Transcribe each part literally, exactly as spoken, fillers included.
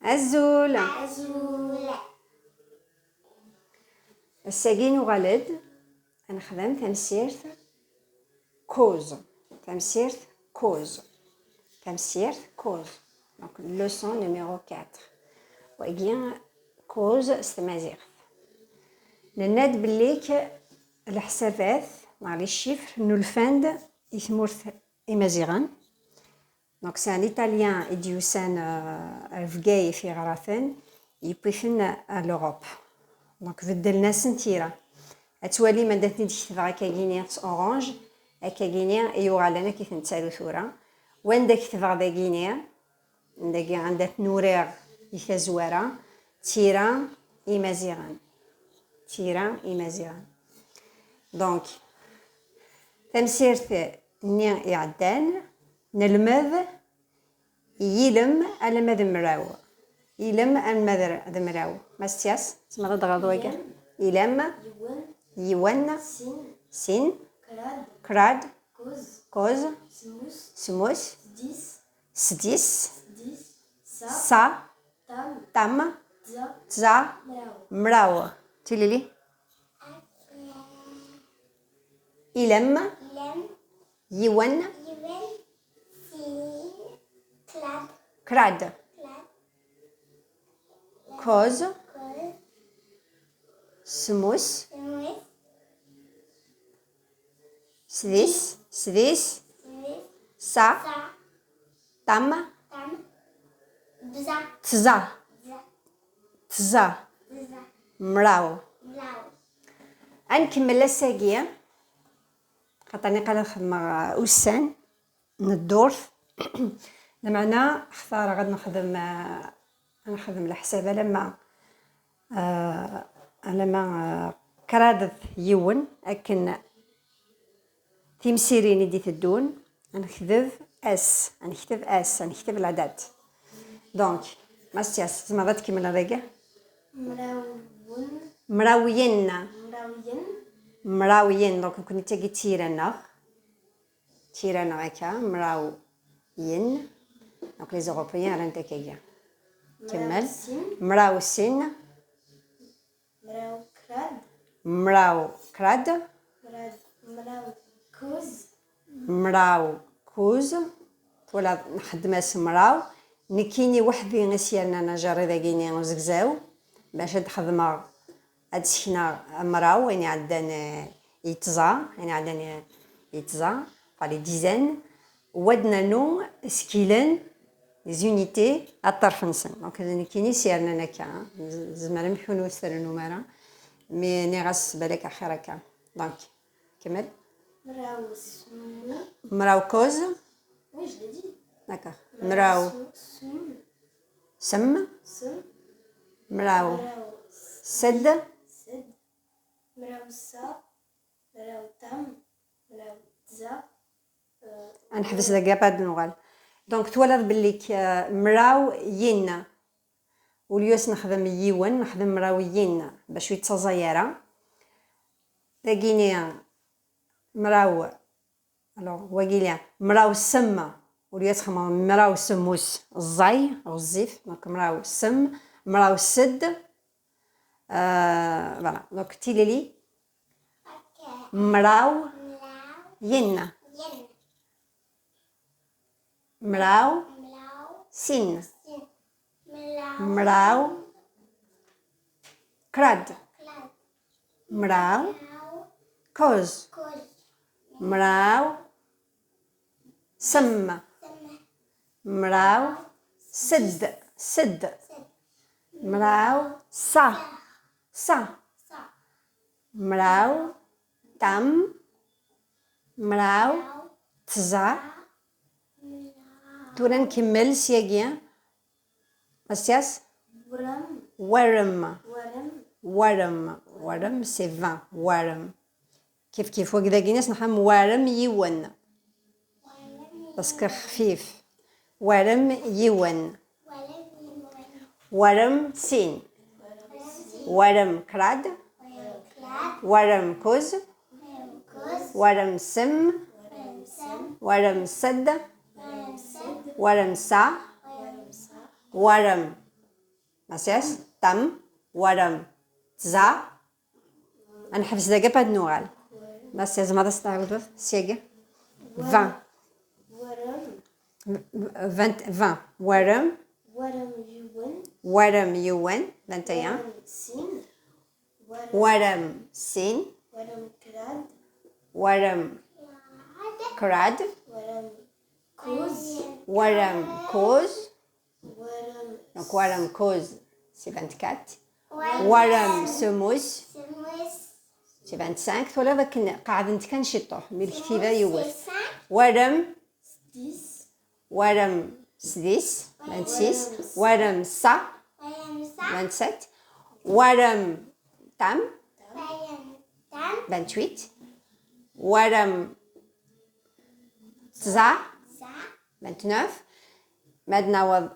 Azul. Azul. Ass-agi nuɣal-d ad nexdem tamsirt kuẓ. Tamsirt kuẓ. Tamsirt kuẓ. Donc, leçon numéro quatre. Wagi kuẓ s tmaziɣt. Nenna-d belli k-, leḥsabat neɣ les chiffres nnulfan-d i tmurt imaziɣen. Donc, c'est un Italien i d-yusan, euh, ar Bgayet yeɣra-ten, yewwi-ten ar l'Europe. Donc, beddlen-asen tira. Ad twalim anda ten-id-ketbeɣ akkagini s orange, akkagini i yuɣalen akka i ten-ttaru tura. Wanda ketbeɣ dagini, dagi anda ten-uriɣ i tazwara, tira imaziɣen. Tira imaziɣen. Donc, tamsirt-nni iɛeddan, nelmed yilem alamma d mraw. Yilem alamma d, d mraw. Mass Tyas, tzemreḍ ad d-teɣreḍ wagi? Yilem. Yiwen. Yiwen. Sin. Sin. Kraḍ. Kraḍ. Kuẓ. Kuẓ. Semmus. Semmus. Sḍis. Sḍis. Sḍis. Sa. Sa. Tam. Tam. Tẓa. Tẓa. Mraw. Mraw. Tilili. Ilem. Ilem. Yiwen. Yiwen. Sin. Kraḍ. Kraḍ. Kraḍ. Kuẓ. Kuẓ. Semmus. Semmus. Sḍis. Sḍis. Sḍis. Sa. Sa. Tam. Tam. Tẓa. Tẓa. Tẓa. Tẓa. Tẓa. Mraw. Mraw. Ad nkemmel ass-agi, xaṭer niqal ad xedmeɣ, uh, ussan n ddurt. Lameɛna xtareɣ ad nexdem, uh, ad nexdem leḥsab alamma, uh, alamma, uh, kraḍ d yiwen, akken timsirin i d-iteddun, ad nekteb ass, ad nekteb ass, ad nekteb la date. Donc, Mass Tyas, tzemreḍ ad tkemmleḍ dagi? Mrawen. Mrawen. Mrawen. Mrawen. Donc, nekkni d tagi d tira-nneɣ. Tira-nneɣ akka, mrawen. Donc, les Européens rran-t akkagi. Kemmel. Mrawen sin. Mrawen sin. Mraw kraḍ. Mraw kraḍ. Mraw, mraw kuẓ. Mraw kuẓ. Twalaḍ, nxeddem-as mraw. Nekkini weḥd-i i s-yernan ajerriḍ-agi-ni uzegzaw, bac ad xedmeɣ, ad sekneɣ mraw, ayen iɛeddan, eh, i tẓa, ayen iɛeddan i, i tẓa, par les dizaines. Wa d-nernu isekkilen, les unités, aṭṭerf-nsen. Donc, d nekkini i s-yernan akka, hein. Z-, tzemrem kunwi ur s-trennum ara, mais nniɣ-as balak axir akka. Donc, kemmel. Mraw semmu. Mraw kuẓ. Oui, je l'ai dit. D'accord. Mraw. Mraw s-, sem. Sem. Sem. Mraw. Mraw s-, sed. Sed. Mraw sa. Mraw tam. Mraw tẓa. Euh, ad neḥbes dagi, après ad nuɣal. Donc, twalaḍ belli k-, euh, mraw yin. Au lieu ad nexdem yiwen, nexdem mraw yin, bac ur yettaẓay ara. Dagini mraw, alors, wagi la, mraw sem, au lieu ad txedmeḍ mraw semmus, ẓẓay, ɣezzif, donc mraw sem, mraw sed, euh, voilà, donc tilili, mraw yin. Mraw. Mraw. Sin. Sin. Mraw. Mraw. Kraḍ. Kraḍ. Mraw. Mraw. Kuẓ. Kuẓ. Mraw. Sem. Sem. Mraw. Sed. Sed. Sed. Mraw. Sa. Sa. Sa. Sa. Mraw. Tam. Mraw. Tẓa. Tura nkemmel syagi. Mass Tyas? Warem. Warem. Warem. Warem. Warem, c'est vingt. Warem. Kif kif, wagi dagini ad s-nexdem warem yiwen. Parce que xfif. Warem yiwen. Warem sin. Warem kraḍ. Warem kuẓ. Warem sem. Warem sed. Warem sa. Warem Massias, tam, warem, tẓa. Ad nḥebs dagi ad nuɣal. Massias, ma d as-tɛawdeḍ syagi? Vingt. Vingt, vingt. Warem. Warem yiwen. Warem yiwen. Vingt et un. Warem sin. Warem sin. Warem krad. Warem krad. Warem kuz. Warem kuz. Warem. Donc, warem kuz, c'est vingt-quatre. Warem semmus, c'est vingt-cinq. Twalaḍ akken qeɛdent kan ciṭuḥ, mi lektiba yiwet. Warem. Warem sdis, vingt-six. Warem sa, vingt-sept. Warem tam, vingt-huit. Warem tẓa, vingt-neuf. Ma d naweḍ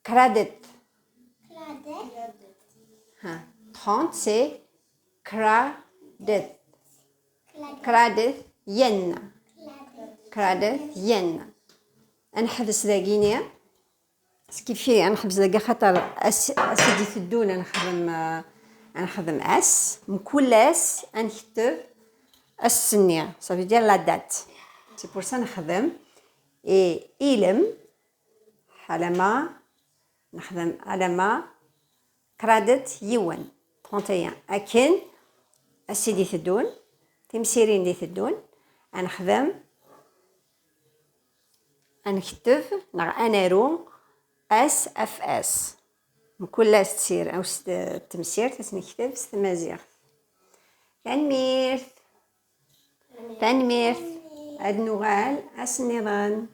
kradet. Kradet. Ha, trente, c'est kradet. Kradet yenna. Kradet yenna. Ad nḥebs dagini. Skiffi, ad nḥebs dagi xaṭer ass, ass i d-iteddun ad nexdem, eh, ad nexdem ass. Mkul ass ad nketteb ass-nni. Ça veut dire la date. C'est pour ça nexdem. Et ilem, alama, nexdem alama, kradet yiwen, trente et un. Akken, ass i d-iteddun, timsirin d-iteddun, ad nexdem, ad nketteb, neɣ ad naru, ass af ass. Mkul ass d tmsirt, ad s-nekteb s tmaziɣt. Tanemmirt. Tanemmirt. Ad nuɣal ass nniḍen.